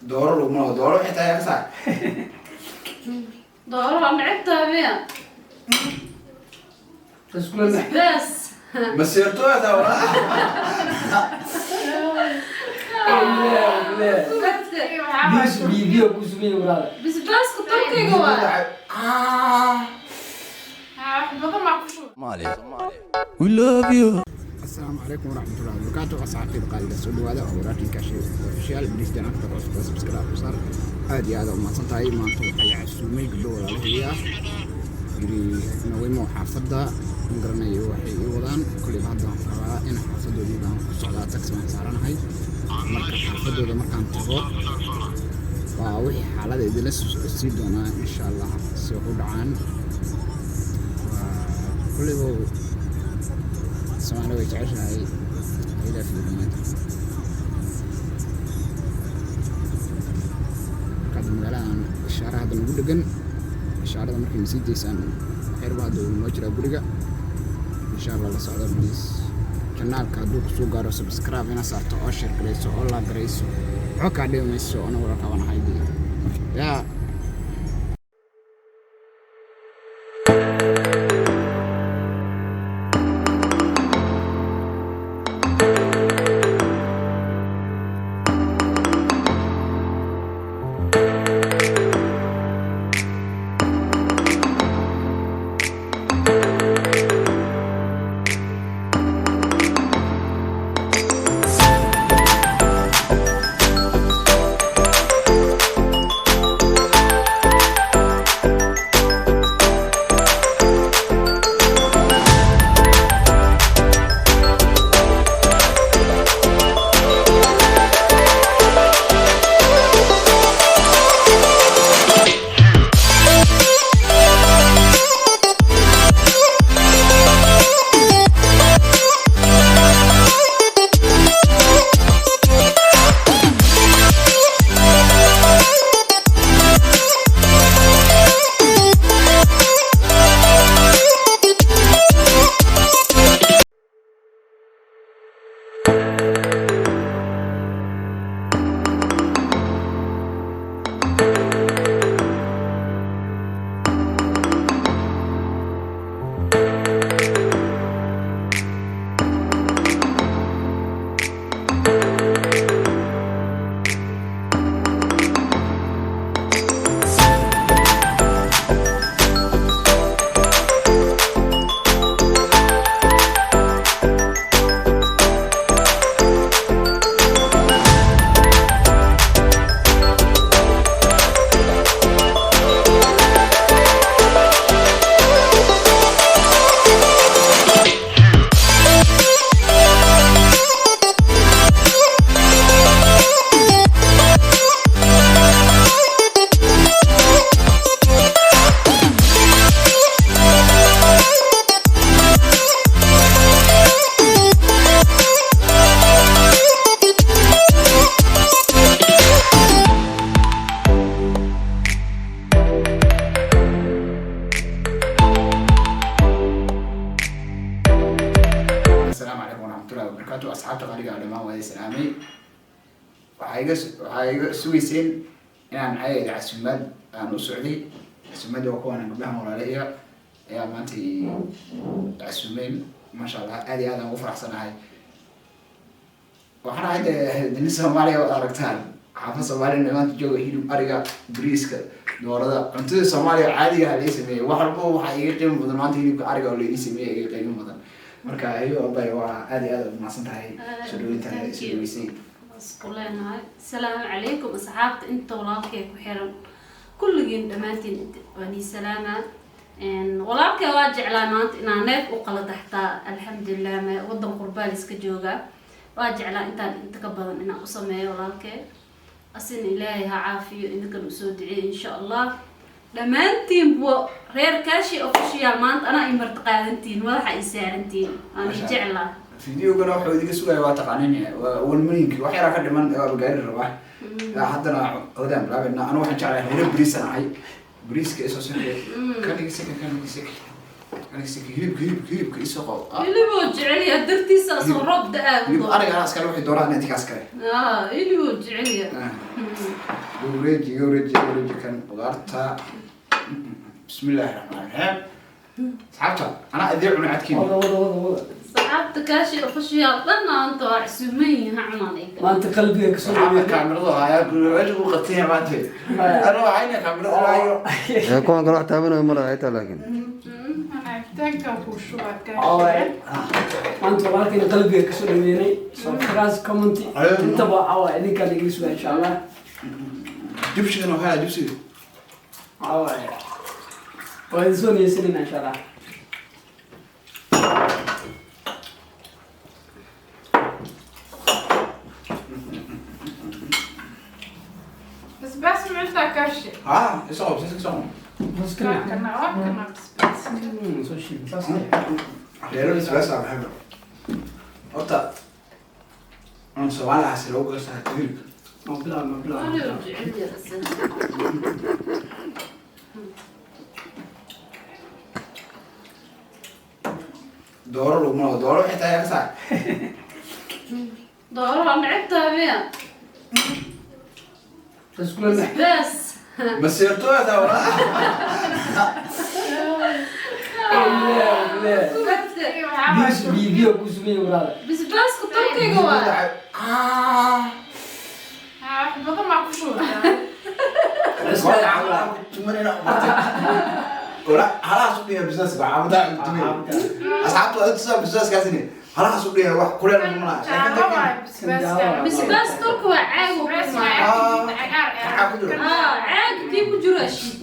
Dooro laguma laho, dooro waxay tahay kasaa. Dooro waa necebtahay miya? Iskula nax. Bas. Masiirtooda walaa. Biis biyo ku sugan yahay walaal. Bisbaaska Turkiga waa. Ah. Wax badan baa ku shubay. We love you. Asalaamu calaykum waraxmatullahi wabarakaatu, asxaabtayda qaaliga, soo dhawaada. Waa walaalkiin Kaashi Official. Please channelka cusub subscribe u saar. Aad iyo aad u mahadsan tahay. Maanta waxay casuumay gabdho walaalahey ah, yiri naweymo xaafadda. Ma garanayo waxay ii wadaan. Koleyba hadda waxaan rabaa in xaafadoodii baan ku socdaa, taxi baan saaranahay. Marka xaafadooda markaan tago waa wixii xaalada idinla sii doonaa, insha Allah, si wax u dhacaan. Waa koleyba Soomaali way jeceshahay ayada fiyo dhammaanta. Marka hadda magaaladan ishaara hadda nagu dhegan, ishaarada markay nasii daysaan xeerba hadda uu noo jiraa guriga, insha Allah. La socda please. Channelka hadduu kusoo gaaro, subscribe ina saarto oo share garayso oo like garayso, waxba kaa dhibi mayso. Ona walaalkaa baan ahay dee yaa. Asalaamu calaykum waraxmatullahi wabarakaatu, asxaabta qaaliga ah dhammaan, waa salaamay. Waxaa iga sugayseen inaan maxay ahayd casuumaad aan u socday. Casuumaadda waa kuwan gabdhahan walaalahiya ayaa maanta i casuumeen. Maasha Allah, aad iyo aad aan ugu faraxsanahay. Waxaan ahay dee nin Soomaaliya oo aragtaan xaafad Soomaaliya maanta jooga. Hilib ariga, bariiska, doorada, cuntada Soomaaliya caadiga ah laga sameeyey, wax walba waxaa iga qiimo badan maanta hilibka ariga oo la ii sameeyey iga qiimo badan. Marka ayo abay, waa aad iyo aad u mahadsan tahay soo dhaweyntan soo dhaweysay. Isku leenahay asalaamu calaykum asxaabta inta walaalkay ku xiran, kulligiin dhammaantiin waan ii salaamaa. Walaalkay waa jeclaa maanta inaan neef u qala taxtaa. Alxamdulilah, wadan qurbaan iska joogaa, waa jeclaa intaan inta ka badan inaan u sameeyo walaalkay. Asina Ilaahay ha caafiyo, idinkan usoo duceeyo, insha Allah. Dhammaantiin buwa reer Kaashi Official, maanta anaa i marti qaadantiin, madaxa i saarantiin, waan i jeclaa. Videogana wuxuu idinka sugaya waa taqaanin, waa 1 million wax yaraa ka dhiman, waaba gaari rabaa. Haddana qadadaan bilaabayna. Anigu waxaan jeclahay reero bariisan ahay, bariiska isoo sokay, kaniga seke, kaniga seke, kaniga seke, hilibka, hilibka, hilibka isoo qabo. Ah, Hilibuu jecel yahay dartiisa asoo roob da-aa. Hilib ariga anaa iskale, waxay dooraan idinkaas kale. Ah, hilibuu jecel yahay. Ah. Wareeji, wareeji, wareeji kan qudaarta. Bismillaahi raxmaani raxiim. Asxaabta, anaa idii cunay cadkiina. Wada, wada, wada, wada. Asxaabta Kaashi Official dhan maanta waa casuuman yihiin, ha cunaan iyaga. Maanta qalbiga kasoo Asxaabta dhaweeyay. Kaamiradu hayaa, meesha ku qatiyay maanta. Anuu hayna kaamiradu hayo. Ee kuwan kale wax taabanayo ma laha xitaa laakiin. Cabitaanka kuu shubaa. Alright. Maanta walaalkayna qalbiga kasoo dhaweynay. Subscribe, comment, intaba waxaa waaye idinkaan igala sugaa, insha Allah. Jibsigana waxaa jibsiga. Waxaa waaye waa idin soo niyeysanayna, insha Allah. Basbaas ma cuntaa, Kaashi? Ah, isoo qabso, iska soo. Waa kana, waa kana basbaas. Soo shiid saas. Reero basbaas ah maxay? Horta aan Soomaalihaasi lagu goostaa hilibka. Ma bilaab, ma bilaab. Aniga jecel yahay asaga. Dooro laguma laho, dooro waxay tahay ka saar. Dooro waa necebtahay miya? Iskula nax. Basbaas. Masiirtooda taa walaa. Biis biyo ku sugay walaal. Basbaaska Turkiga waa. Ah. Wax badan maa ku shubtaa. Wala halaas u dhiga business ba caawada tumay. Asxaabtu aad tusaa business kaasini. Halaas u dhiga wax kuleel ma laha. Jaalo waay basbaaska. Basbaas Turki waa caag uu ku Basbaas imaado. waa cagaar Maxaa ku jira? Ah, caag kii ku jiro shiid.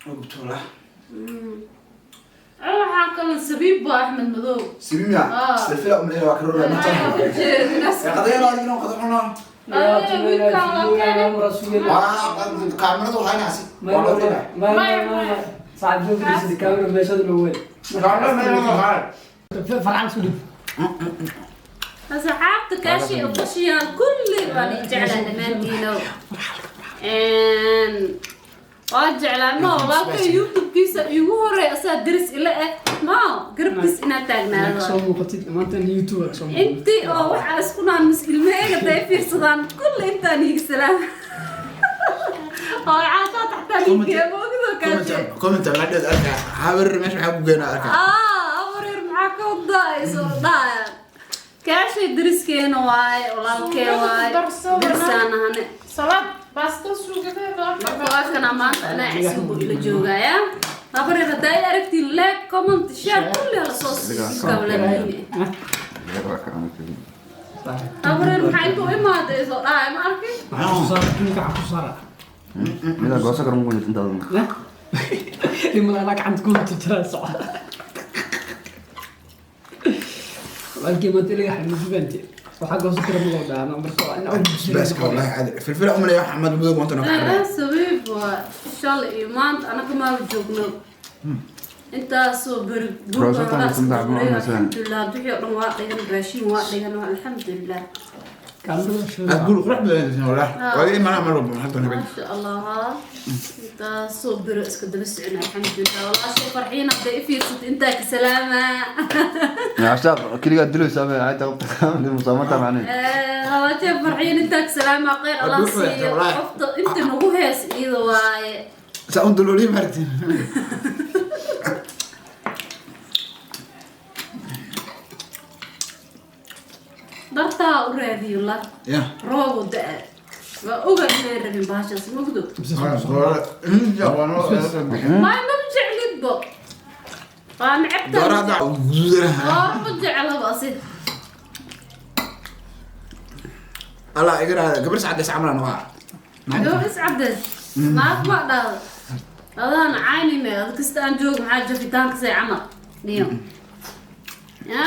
Ogtola. Waxaa kaloo sabiib waa Axmed Madow. Sibimia. Ah. Silfila umleeyo waa karoora ma tahay. Qadayna adigina qad cunaa. Waa kaamiradu haynaasi. Waa loo dhigaa. Saaxiib soo fadhiisatay kaamira meeshada loo way. Kaamiradu ma hayn. Farxan soo dhig. Asxaabta Kaashi Official kulli baan i jeclaa dhammaantiino. Waa jeclaa ma walaalka YouTube-kiisa iigu horeeya asaa deris ila eh ma garabkiis inaad taagnaado. Soo muuqatid maanta YouTube soo muuqatid. Intii oo waxaa isku naan mis ilmaheyga day fiirsadaan kulli intaan iiga salaam oo caashaa taxtaan iigeema ogdo Kaashi. Comment ma dheed arka. Habar meesha maxaa ku geynaa arka. Ah, abareer maxaa ka wadaa isoo dhahaya. Kaashi deriskeena waaye, walaalkee waaye, derisaan ahane. Salad baasta suugadeeda. Marka waa kana maanta anaa cisubu ila joogaya. Abareer haddaa i aragtiin, like, comment, share kulli hala soo kablanine. Abareer maxaa inta u imaaday isoo dhahaya ma arkin? Maxaa ku saara dunka ku saara? Mida goosan karo ma kunit intaada. Limada anaa gacanta ku jira socda. Walaalkii maanta ilaga xanuun suganti. Waxaa goosan kara ma loo dhaana marka waa in Basbaaska wallahi caadi. Filfil umleeyo Axmed Madow maanta noo xaray. Sabiib waa shalay iyo maanta anaga maaba joogno. Intaasoo beri Roosata ma kunta cabno cunaysaa? Alxamdulilah, wixii oo dhan waa dhigan, raashin waa dhigan, waa alxamdulilah. Aad guri qurux badan wallahi. Waa imanaa mar walba hadda nabi. Maasha Allah, intaasoo beri iska daba socon, alxamdulilah. Walaashay Farxiin hadday i fiirsato intaa ka salaama. Cashaaq keligaa dilaysaa ma xitaa musaamata macnaheed. Walaashay Farxiin intaa ka salaama, khayr Allah Hadduu fiicto, siiyo. walahi. Qofta inta nagu hees iyada waaye. Saa un dalooliye maaragtay. Dartaa u raadiyo la Ya. roobu da-a waa ogaa inaan rabin bahashaas mugdo. Maay ma jeclidbo, waa necebtaa. Doorada guduudana. Waa ma jeclaba asi. Allah iga raada gabar sacad camal aan waa. Gabar iscabdeed naag ma dhahdo adaan cayni me ad kasta aan joog maxaa jafitaanka say camal niyo ya.